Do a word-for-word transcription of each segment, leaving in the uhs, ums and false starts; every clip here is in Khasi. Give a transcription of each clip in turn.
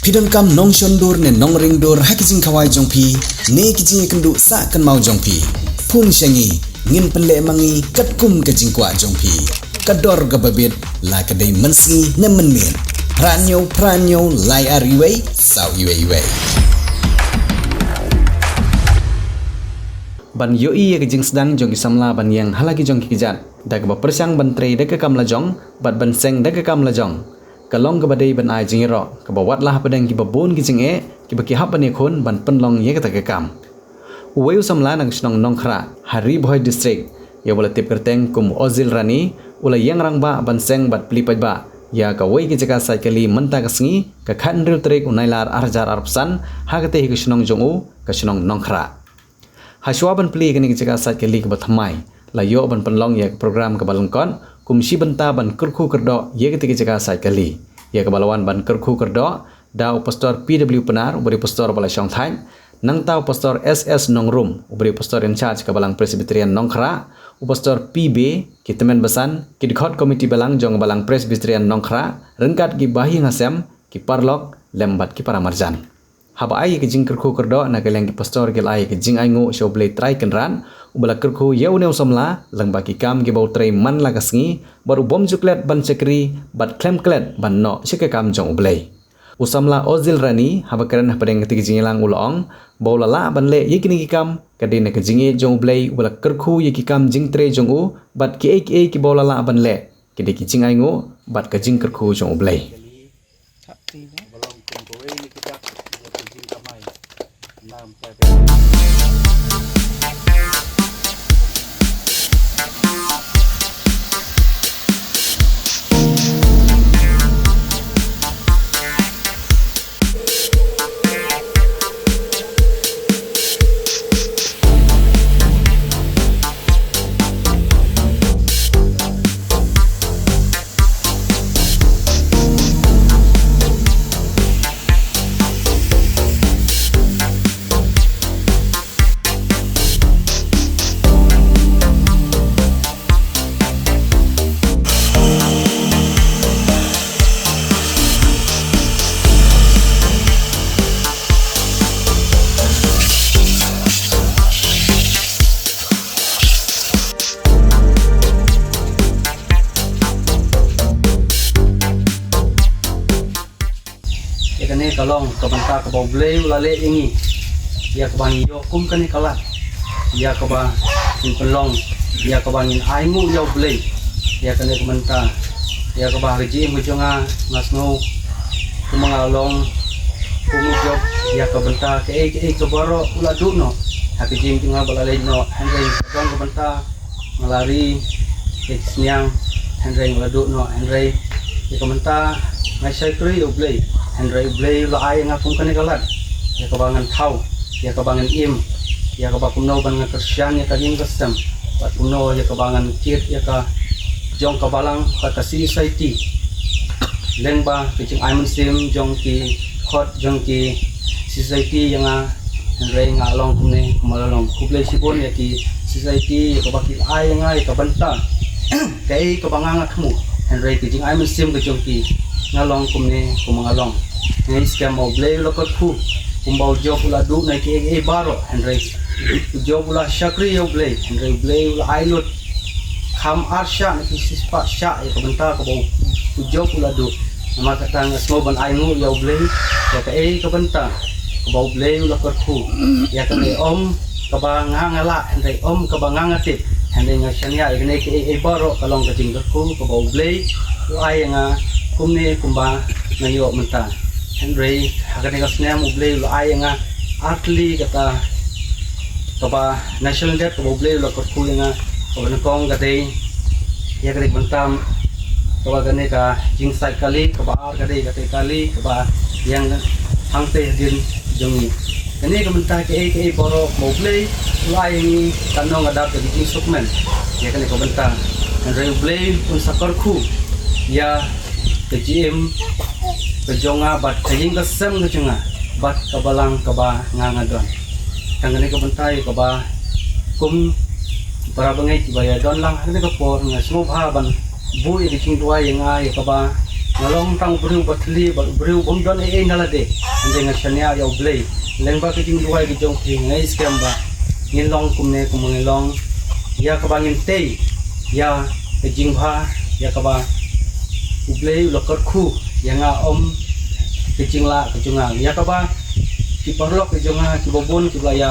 Phi donkam nongshon dur ne nongring dur ha ki jingkhawai jong phi ne ki jingïakynduh sah kynmaw jong phi? Phone sha ngi, ngin pynleh ma ngi katkum ka jingkwah jong phi. Ka dor kaba bit, la ka dei mynsngi ne mynmiet. Phra hynñiew phra hynñiew lai ar wei saw wei wei. Ban ïohi ïa ka jingsdang jong ki samla ban ïeng ha la ki jong ki kjat da kaba pyrshang ban trei da ka kam la jong bad ban seng da ka kam la jong, ka long kaba dei ban ai jingïaroh kaba watla hapdeng kiba bun ki jingeh kiba ki hap ban ïakhun ban pynlong ïa kata ka kam. Uwei u samla na ka shnong Nongkhrah ha Ri Bhoi District, ïa uba la tip kyrteng kum Ozil Rani, u la ïeng rangbah ban seng bad plie paidbah ïa kawei ka jaka sait kali mynta ka sngi, ka khathynriew tarik u Nailar ar hajar arphew san, ha katei hi ka shnong jong u, ka shnong Nongkhrah. Hashwa ban plie ïa kane ka jaka sait kali kaba thymmai, la ïoh ban pynlong ïa ka program kaba lyngkot kum shi bynta ban kyrkhu kyrdoh ïa katei ka jaka sait kali, ïa kaba la wan ban kyrkhu kyrdoh da u Pastor P W Pnar, uba dei u pastor ba la shong thait, nangta u Pastor S S Nongrum, uba dei u pastor in charge ka Balang Presbyterian Nongkhrah, u Pastor P Bey, ki tymmen basan, ki dkhot komiti balang jong ka Balang Presbyterian Nongkhrah, ryngkat ki bahaïing hasem, ki paralok lem bad ki para marjan. Haba ai ïa ka jingkyrkhu kyrdoh, na ka liang ki pastor ki la ai ïa ka jingainguh sha U Blei Trai Kynrad, uba la kyrkhu ïa une u samla lyngba ki kam kiba u trei man la ka sngi, bad u bym ju klet ban shakri bad khlem klet ban noh sha ka kam jong U Blei. U samla Ozil Rani, haba kren hapdeng katei ka jingïalang, u la ong ba u la lah ban leh ïa kine ki kam ka dei na ka jingïeit jong U Blei, uba la kyrkhu ïa ki kam jingtrei jong u, bad kiei kiei kiba u la lah ban leh ki dei ki jingainguh bad ka jingkyrkhu jong U Blei. Ïa kane ka long ka bynta kaba U Blei u la leh ïa ngi, ïa kaba ngi ïoh kum kane ka lad, ïa kaba ngin pynlong, ïa kaba ngin ainguh ïa U Blei. Ïa kane ka bynta, ïa kaba ha ka jingim ka jong nga, nga sngew kumba nga long kum u Job, ïa ka bynta kaei kaei ka baroh u la duh noh ha ka jingim jong nga ba la leit noh, hynrei ka bynta nga la ri ïa ki sniang, hynrei nga la duh noh, hynrei ïa ka bynta nga shakri ïa U Blei, hynrei U Blei u la ai ïa nga kum kane ka lad, ïa kaba ngan thaw, ïa kaba ngan im, ïa kaba kumno ban ngan kyrshan ïa ka ïing ka sem, bad kumno ïa kaba ngan kit ïa ka jong ka balang bad ka society. Lyngba ka jingai mynsiem jong ki khot jong ki society ïa nga, hynrei nga long kumne kumba la long. Khublei shibun ïa ki society ïa kaba ki ai ïa nga ïa ka bynta kaei kaba nga nga thmu, hynrei ka jingai mynsiem ka jong ki nga long kumne kumba nga long. Nga ngeit skhem ba U Blei u la kyrkhu kumba u Job u la duh na kiei kiei baroh, hynrei u Job u la shakri ïa U Blei, hynrei U Blei u la ai lut kham ar shah na ki shispah shah ïa ka bynta kaba u Job u la duh. Namar kata nga sngew ban ainguh ïa U Blei ïa kaei ka bynta kaba U Blei u la kyrkhu ïa kane, ym kaba nga nga lah, hynrei ym kaba nga nga tip, hynrei nga shaniah ïa kane kaei kaei baroh ka long ka jingkyrkhu kaba U Blei u ai ïa nga kumne kumba nga ïoh mynta. Hynrei ha kane ka snem U Blei u la ai ïa nga ar tylli kata kaba national debt kaba U Blei u la kyrkhu ïa nga, kaba nyngkong ka dei ïa kane ka bynta kaba kane ka jingsait kali, kaba ar ka dei kata kali kaba ïeng hangtei hadien jong ngi. Kane ka bynta kaei kaei baroh ba U Blei u la ai ïa ngi, ka nong ka dap ka jingsukmen ïa kane ka bynta. Hynrei U Blei un sa kyrkhu ïa ka jingim ka jong nga bad ka ïing ka sem ka jong nga bad ka balang kaba nga nga don. Tang kane ka bynta ïa kaba kum para bangeit kiba ïa don lang ha kane ka por, nga sngewbha ban buh ïa ka jingduwai ïa nga ïa kaba Nga long tang u briew ba thylli bad u briew bym don ei ei na lade. Hynrei nga shaniah ïa U Blei. Lyngba ka jingduwai ka jong phi nga ngeit skhem ba ngin long kumne kumba ngin long. Ïa kaba ngin tei ïa ka jingbha, ïa kaba U Blei u la kyrkhu ïa nga, ym ka jinglah ka jong nga. Ïa kaba ki paralok ka jong nga kiba bun kiba la ïa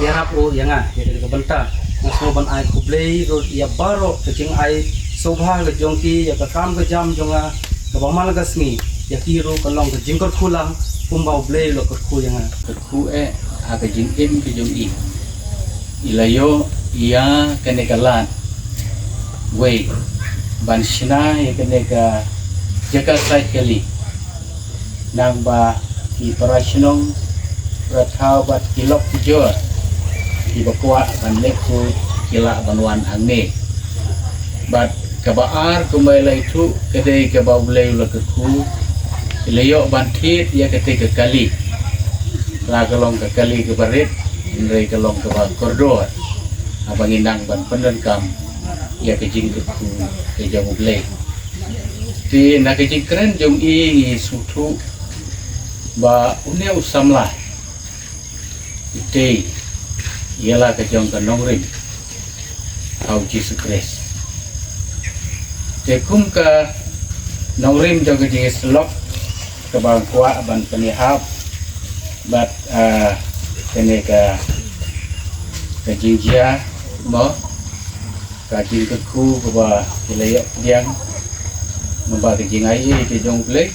ïarap ruh ïa nga ïa ka bynta. Nga sngewbha ban ai khublei ruh ïa baroh ka jingai sngewbha ka jong ki ïa ka kam ka jam jong nga kaba man la ka sngi. Ïa ki ruh ka long ka jingkyrkhu lang kumba U Blei u la kyrkhu ïa nga. Kyrkhu eh ha ka jingim ka jong i, i la ïoh ïa kane ka lad wei ban shna ïa kane ka jaka sait kali. Nangba ki para shnong, para thaw bad ki lok ki jor kiba kwah ban leit, ki lah ban wan hangne. Bad kaba ar kumba i la ïathuh ka dei kaba U Blei u la kyrkhu, i la ïoh ban thied ïa kata ka kali. La ka long ka kali kaba rit, hynrei ka long kaba kordor haba ngi nang ban pyndonkam ïa ka jingkyrkhu ka jong U Blei. Te na ka jingkren jong i ngi sngewthuh ba une u samla i tei ïa la ka jong ka nongrim ha U Jisu Khrist. Te kum ka nongrim jong ka jingïasyllok kaba nga kwah ban pynïahap bad, ah, kane ka, ka jingjia mo, ka jingkyrkhu kaba ki la ïoh pdiang, naba ka jingai ei ka jong U Blei.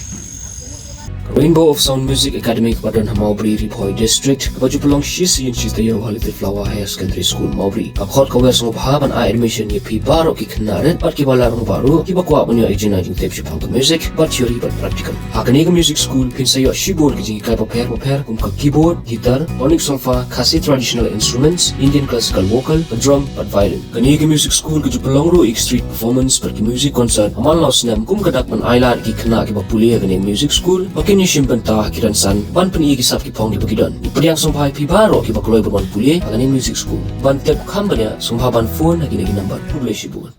Rainbow of Sound Music Academy kaba don ha Mawbri, Ri Bhoi District, kaba ju pynlong shi sien shi taïew ha Little Flower Higher Secondary School, Mawbri, ka khot ka wer sngewbha ban ai admission ïa phi baroh ki khynnah rit bad kiba la rangbah ruh kiba kwah ban ïoh ïa ka jingnang jingtip shaphang ka music bad theory bad practical. Ha kane ka music school phin sa ïoh shibun ki jinghikai bapher bapher kum ka keyboard, guitar, tonic solfa, Khasi traditional instruments, Indian classical vocal, ka drum bad violin. Kane ka music school ka ju pynlong ruh ïa ki street performance bad ki music concert ha man la u snem kum ka dak ban ailad ïa ki khynnah kiba pule ha kane ka music school ba kin ïashim bynta ha ki rynsan ban pyni ïa ki sap ki phong kiba ki don. Ngi pdiang sngewbha ïa phi baroh kiba kloi ban wan pule ha kane ka music school. Ban tip kham bniah sngewbha ban phone ha kine ki number. Khublei shibun.